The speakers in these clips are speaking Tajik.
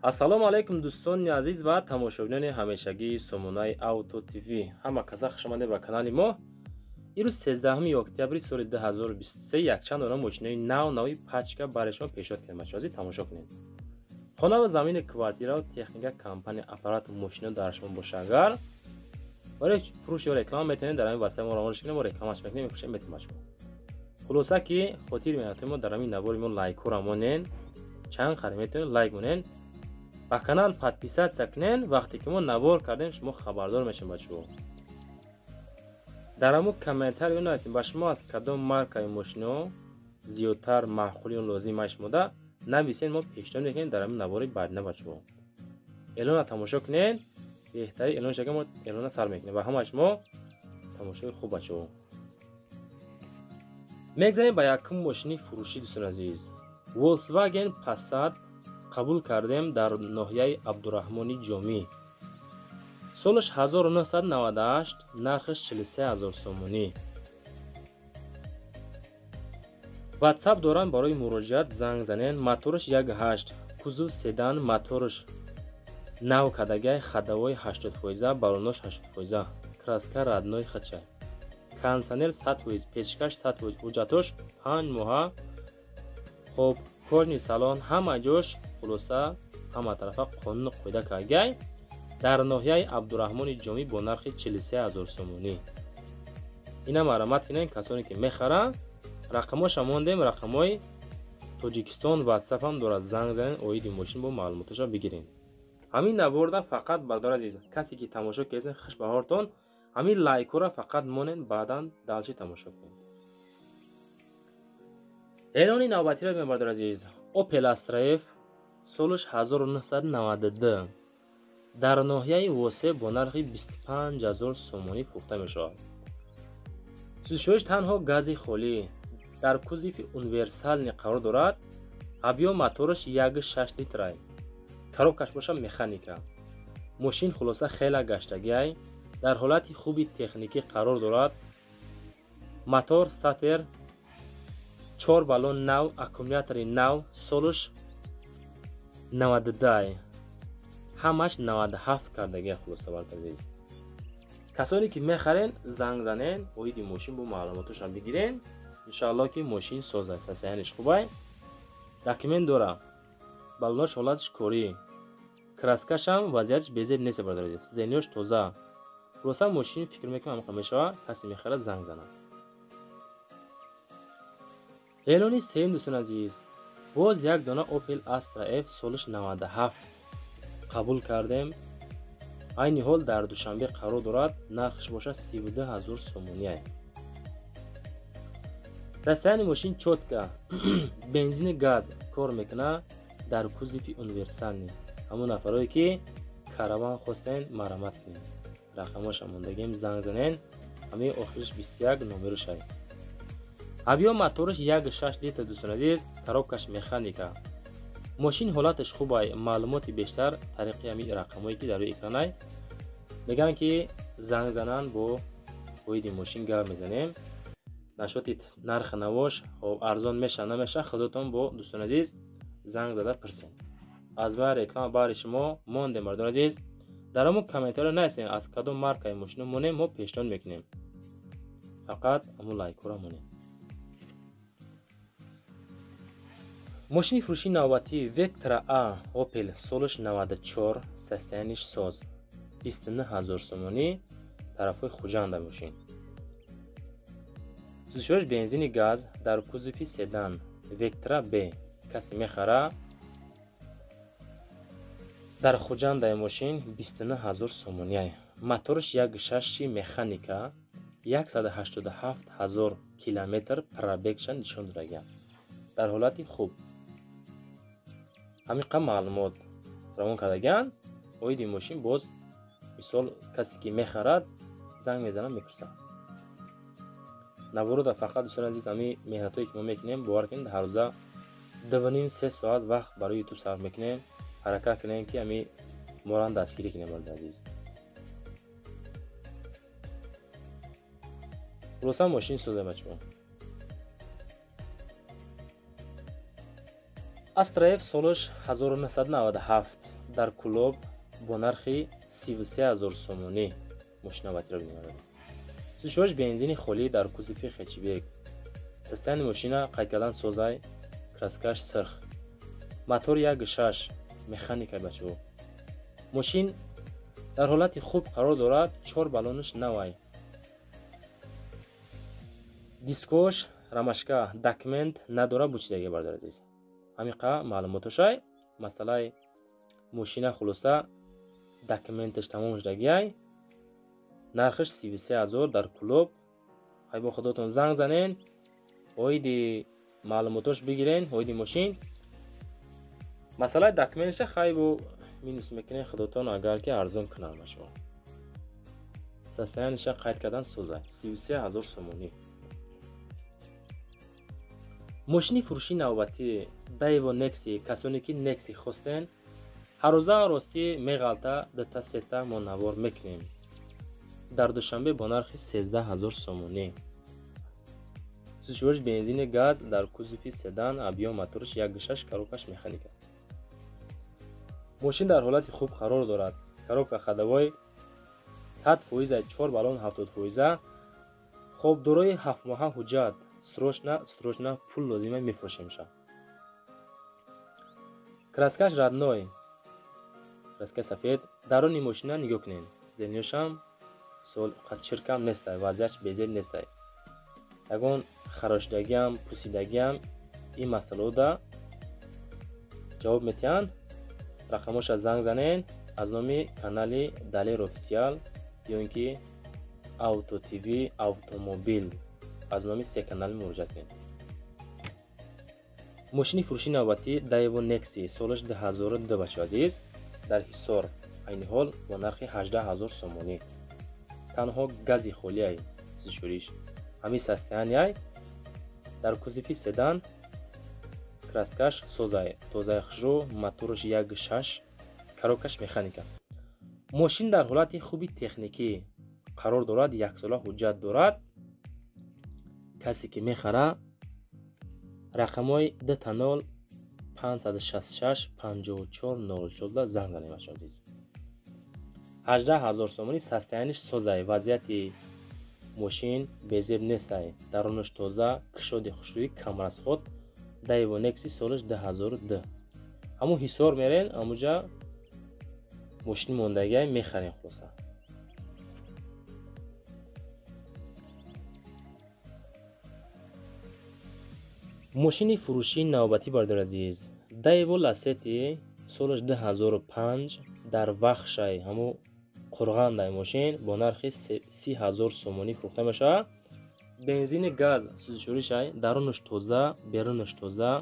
Ассалому алайкум дӯстони азиз ва тамошобинони ҳамешагии сомонаи Авто ТВ. Ҳама каса хуш омадед ба канали мо. Имрӯз 13 октябри соли 2023 якчанд дона мошинаи нав-нави пачка барои шумо пешниҳод кардем. Бачаҳо, тамошо кунед. Хона ва замини квартира ва техника, компания, аппарат, мошина дар шумо боша агар барои фурӯш ё реклама метавонед дар ҳамин василаи мо равон кунед, мо рекламаш мекунем, мефурӯшем, метавонем бачаҳо. Хулоса ки хотири меҳнатҳои мо дар ҳамин навори мо лайкҳоро монен, чанд қадр метавонед лайк монен, ба канал подписаться кунен, вақте ки мо навор кардем шумо хабардор мешавед бачаҳо. Дар ҳамун комментарио нависед ба шумо аз кадом маркаи мошино зиёдтар маъқул ё лозим ай шумода нависед, мо пешниҳод мекунем дар ҳамин навори баъдина бачаҳо. Эълонро тамошо кунед, беҳтари эълон шага мо эълонро сар мекунем ва ҳамаи шумо тамошои хуб бачаҳо. Мегзарем ба якум мошини фурӯшӣ дӯстони азиз. Volkswagen Passat қабул кардем дар ноҳияи Абдураҳмони Ҷомӣ. Солаш 1998, нархаш 43000 сомонӣ. WhatsApp доранд барои муроҷиат занг занен. Мотораш 1.8, кузов седан, мотораш нав кардагай, ходовой 80%, балонош 80%, краска родной хачай. Кондиционер 100%, печкаш 100%, ҳуҷҷатош 5 моҳа. Хоб, кожни салон, ҳама ҷош хулоса ҳама тарафа қонуну қоида кардагай. Дар ноҳияи Абдураҳмони Ҷомӣ бо нархи 43000 сомонӣ. Ина марамат кунед касоне ки мехаранд, рақамоша мондем, рақамҳои Тоҷикистон WhatsApp ҳам дорад, занг занед, оиди мошин бо маълумоташа бигиред. Ҳамин наворда фақат бардор азиз, касе ки тамошо кардед хушбаҳортон, ҳамин лайкҳоро фақат монед, баъдан дальше тамошо кунед. Эълони навбатиро бинед бардор азиз. Opel Astra F солаш 1992 дар ноҳияи Восе бо нархи 25000 сомонӣ фурӯхта мешавад. Сӯзишвориш танҳо гази холӣ, дар кузови универсални қарор дорад. Объём мотораш 1.6 литрай. Коробкаш боша механика. Мошин хулоса хела гаштагиай, дар ҳолати хуби техникӣ қарор дорад. Мотор статер, 4 баллон нав, аккумулятори нав, солаш 92, ҳамаш 97 кардагия хулоса бардор азиз. Касоне ки мехарен занг занен, оиди мошин бо маълумоташам бигирен. Иншааллоҳ ки мошин соз аст, состоянияш хубай, документ дора, баллонош ҳолаташ корӣ, краскашам вазъияташ безеб нест бардор азиз, сиденьёш тоза. Хулоса мошин фикр мекунам ҳамқа мешавад, касе мехарад занг занад. Эълони сеюм дӯстони азиз, боз як дона Opel Astra F солаш 97 қабул кардем. Айни ҳол дар Душанбе қарор дорад, нархаш бошад 32000 сомонӣ. Состояние мошин чётко, бензини газ кор мекунад, дар кузови универсални. Ҳамон нафарое ки караван хостен марамат кунед, рақамоша мондагем, занг занен. Ҳамин охириш 21 номераш ай. Объём мотораш 1.6 литр дӯстони азиз, коробкаш механика. Мошин ҳолаташ хуб ай. Маълумоти бештар тариқи ҳамин рақамҳое ки дар рӯи экран ай. Мегӯянд ки занг занан, бо оиди мошин гап мезанем. Нашоти нархи навош хоб арзон меша намеша, худотон бо дӯстони азиз занг зада пурсед. Аз баъд реклама баъди шумо мондем мардони азиз. Дар ҳамон комментарио нависед аз кадом маркаи мошино монем, мо пешниҳод мекунем. Фақат ҳамон лайкҳоро монем. Мошини фурӯшии навбатӣ Vectra A Opel солаш 94, состоянияш соз, 29000 сомонӣ, тарафҳои Хуҷанда мошин. Сӯзишвориш бензини газ, дар кузови седан Vectra B. Касе мехара дар Хуҷандаи мошин 29000 сомонӣ. Мотораш 1.6 механика, 187000 километр пробегша нишон додагиам. Дар ҳолати хуб. Ҳамин қадр маълумот равон кардагиан. Оиди мошин боз мисол касе ки мехарад занг мезанад, мепурсад. Наворода фақат дӯстони азиз ҳамин меҳнатҳое ки мо мекунем, бовар кунед ҳар рӯза 2.5-3 соат вақт барои ютуб сарф мекунем. Ҳаракат кунем ки ҳамин моро дастгирӣ кунем бародари азиз. Хулоса мошин соза бачаҳо. Astra F солаш 1997, Дар Кӯлоб бо нархи 33 000 сомонӣ мошини навбатиро бинем. Сӯзишвориш бензини холӣ, дар кузови хэтчбек. Состояние мошина қайд кардан созай, краскаш сирх. Мотор 1.6, механика, бачаҳо. Мошин дар ҳолати хуб қарор дорад, чор баллонаш навай. Дискош рамашка, документ надора, бучидаги, бародари азиз. Ҳамиқа маълумотошай. Масъалаи мошина, хулоса, документаш тамом шудагиай. Нархаш 33 000 дар Кӯлоб. Хай, бо худотон занг занен, оиди маълумотош бигирен, оиди мошин. Масъалаи документаша хай бо минус мекунен худотон, агар ки арзон кунанд ба шумо. Состояниеша қайд кардан созай. 33 000 сомонӣ. Мошини фурӯшии навбатӣ Даево Некси. Касоне ки Некси хостен, ҳаррӯза ростӣ меғалта, дута сета мо навор мекунем. Дар Душанбе бо нархи 13 000 сомонӣ. Сӯзишвориш бензини газ, дар кузови седан, объём мотораш 1.6, коробкаш механика. Мошин дар ҳолати хуб қарор дорад. Коробка ходовой 100%, чор баллон 70%. Хоб, дорои ҳафтмоҳа ҳуҷҷат. Срочно, срочно пул лозима, мефурӯшемша. Краскаш родной, краскаи сафед. Даруни мошина нигоҳ кунед, сиденьяшам сол чиркам нестай, вазъияш безеб нестай, ягон харошидагиам, пусидагиам. Ин масъалаода ҷавоб метиҳанд. Рақамоша занг занен, аз номи канали Далер Офисиал ё ин ки Авто ТВ Автомобил, аз номи се канал муроҷиат кунед. Мошини фурӯшии навбатӣ Даево Некси, солаш 2002, бачаҳо азиз, дар Ҳисор айни ҳол бо нархи 18 000 сомонӣ. Танҳо гази холиай, сӯзишвориш ҳамин состоянияй, дар кузови седан, краскаш созай, тозаи хушрӯ, мотораш 1.6, коробкаш механика. Мошин дар ҳолати хуби техникӣ қарор дорад, яксола ҳуҷҷат дорад. Касе ки мехара, рақамҳои 00 566 54 04 занг занед, бачаҳо азиз. 18 000 сомонӣ. Состоянияш созай, вазъияти мошин безеб нестай, дарунаш тоза, кушоди хушрӯӣ, камрасход. Даево Некси, солаш 2002. Ҳамун Ҳисор мерен, ҳамуҷа мошини мондагиай мехарем, хулоса. Мошини фурӯшии навбатӣ, бародари азиз, Даево Ласети, солаш 2005, дар Вахшай, ҳамун Қурғандай мошин бо нархи 30 000 сомонӣ фурӯхта мешавад. Бензини газ сӯзишворишай, дарунаш тоза, берунаш тоза,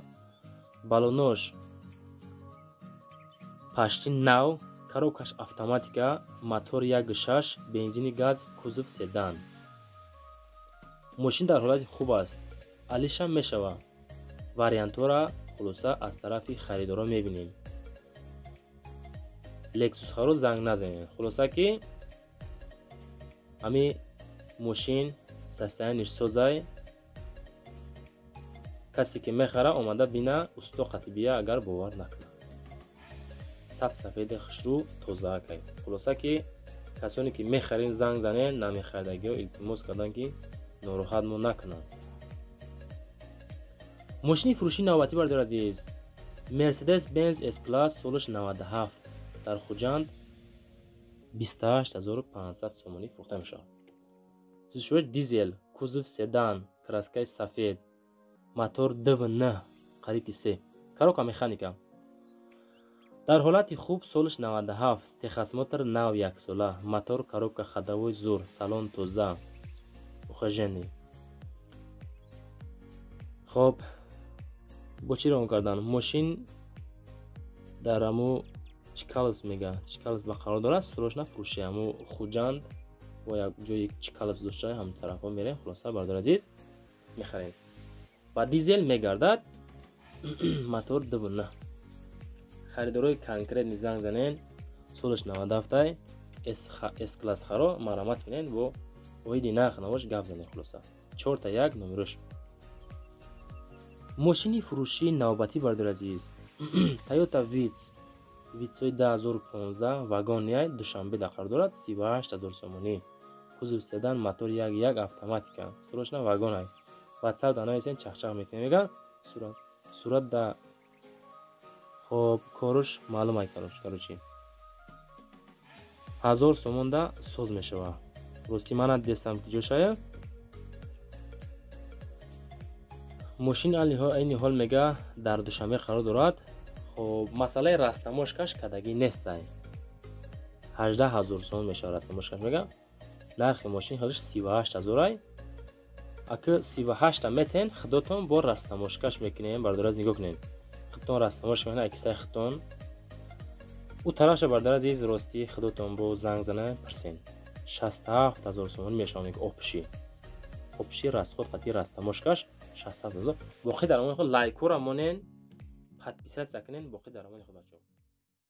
баллонош пашти нав, коробкаш автоматика, мотор 1.6, бензини газ, кузов седан. Мошин дар ҳолати хуб аст, алишам мешавад. Вариантҳоро, хулоса, аз тарафи харидорон мебинем. Лексусҳаро занг назанед. Хулоса ки ҳами мошин состоянияш созай. Касе ки мехара, омада бина, усто қатибия, агар бовар накунад. Саб сафеди хушрӯ, тозаакай. Хулоса ки касоне ки мехарин, занг занед, намехаридагиҳо илтимос кардан ки нороҳат мо накунанд. Мошини фурӯшии навбатӣ, бародари азиз, Мерседес Бенз С Класс, солаш 97, дар Хуҷанд 28 500 сомонӣ фурӯхта мешавад. Сӯзишвориш дизел, кузов седан, краскаи сафед, мотор 2.9, қариб ки се, коробка механика. Дар ҳолати хуб, солаш 97, техосмотр нав, яксола, мотор, коробка ходовой зур, салон тоза, ухоженный. Хоб, бо чӣ равон кардан? Мошин дар аму Чкаловск мега, Чкаловск ба қарор дорад, срочно фурӯши. Аму Хуҷанд бо як ҷои Чкаловск дошта, ҳам тарафҳо мерем, хулоса, бародари азиз, мехарем. Ба дизел мегардад, мотор 2.9. Харидорои конкретный занг занен, солаш 97-ай, С класс харо марамат кунен, бо оиди нарх навош гап занен, хулоса. Чорта як номерош. Мошини фурӯшии навбатӣ, бародари азиз, Тойота Витс. Витсои 2015 вагон яй Душанбе да қарор дорад, 38 000 сомонӣ. Кузов седан, мотор 1.1, автоматика, срочно вагон ай. Ватсап да нависен, чахчах мекунем, мега сурат сурат да. Хоб, коруш маълум ай. Короче, 1000 сомон да соз мешава. Рости, мана дестам ки ҷошая мошин айни ҳол, мега, дар Душанбе қарор дорад. Хоб, масъалаи растаможкаш кадагӣ нестай. 18 000 сомон мешава растаможкаш, мега. Нархи мошин ҳозир 38 000 ай. Аки 38-та метен, худотон бо растаможкаш мекунем. Бардораз, нигоҳ кунед, худтон растаможка мекунед, акисаи худтон ӯ тарафша. Бардар азиз, ростӣ, худотон бо занг зана пирсен. 67 000 сомонӣ мешава, мега, общий расход қати растаможкаш 67 000. Боқӣ дар амони худ, лайкора монен, подписаться кунен. Боқӣ дар амони худ, бачаҳо.